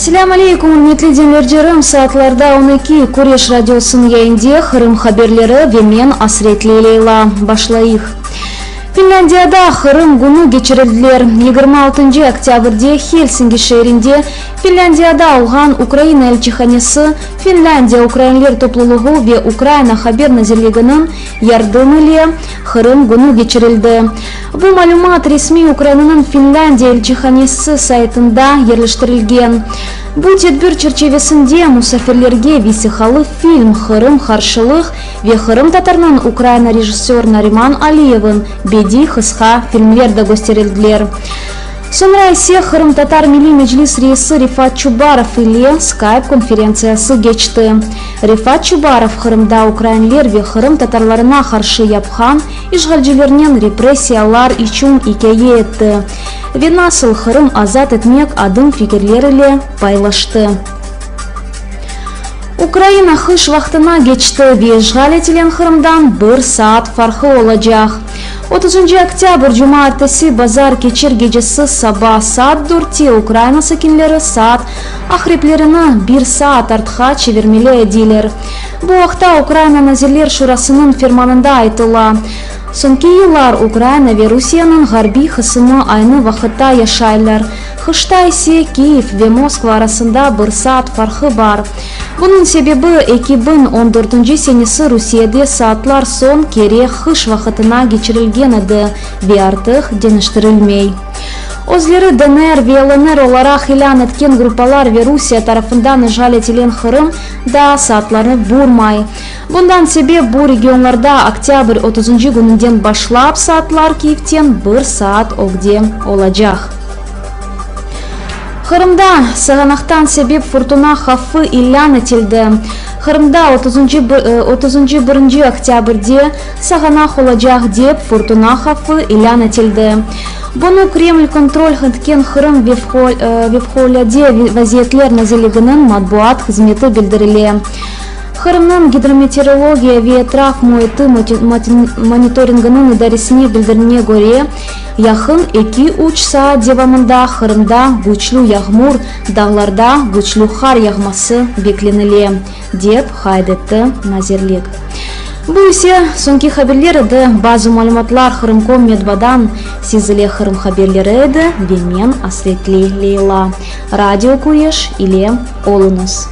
Selâm aleykum, ürmetli diñlercirim! Saatlarda 12, Küreş radiosınıñ yayında Qırım haberleri ve men Asretli Leyla. Başlayıq. Finlândiyada Qırım künü keçirildiler. Yigirmi altıncı oktâbrde Helsinki şeerinde Finlândiyada olğan Ukraina elçihanesi, Finlândiya ukrainler toplulığı ve Ukraina haber nazirliginiñ yardım ile Qırım künü keçirildi. Bu malümat resmiy Ukrainanıñ Finlândiya elçihanesi saytında yerleştirilgen. Bu tedbir çerçevesinde musafirlerge vesiqalı film Qırım qarşılıq ve qırımtatarnıñ Ukraina rejissör Nariman Aliyevıñ bediy qısqa filmler de kösterildiler. Soñra ise Qırımtatar Milliy Meclis reisi Refat Çubarov ile Skype konferentsiyası keçti. Refat Çubarov Qırımda ukrainler ve qırımtatarlarına qarşı yapqan işğalcilernen repressiyalar içün ikâye etti ve nasıl Qırım azat etmek adım fikirler ile paylaştı. Ukraina qış vaqtına keçti ve işğal etilen Qırımdan bir saat farqı olacaq. Otuzıncı oktâbr cumaertesi bazar keçer gecesi saba saat dörtte Ukraina sakinleri saat aqreplerini bir saat artqa çevirmeli ediler. Bu aqta Ukraina Nazirler Şurasınıñ fermanında aytıla. Soñki yıllar Ukraina ve Rusiyeniñ ğarbiy qısımı aynı vaqıtta yaşaylar, qışta ise Kiyev ve Moskva arasında bir saat farqı bar. Bunıñ sebebi, 2014 senesi Rusiyede saatlar soñ kere qış vaqıtına keçirilgen edi ve artıq deñiştirilmey. Özleri DNR ve LNR olaraq ilân etken gruppalar ve Rusiye tarafından işğal etilen Qırım daa saatlarnı burmay. Bundan sebep bu regionlarda oktâbr otuzıncı kününden başlap saatlar Kiyevten bir saat ögde olacaq. Qırımda sağanaqtan sebep furtuna havfı ilân etildi. Qırımda otuzıncı otuzıncı birinci oktâbrde sağanaq olacaq dep furtuna havfı ilân etildi. Bunı Kreml kontrol etken Qırım Vefqulade vaziyetler nazirliginiñ matbuat hızmeti bildirile. Qırımnıñ gidrometeorologiya ve etraf müiti monitoringiniñ idaresine bildirine köre, yaqın eki-üç saat devamında Qırımda küçlü yağmur, dağlarda küçlü qar yağması beklenile, dep qayd etti nazirlik. Bu ise soñki haberler edi. Bazı malümatlar Qırımkom metbadan, siz ile Qırım haberleri edi ve men Asretli Leyla. Radio Küreş ile oluñız.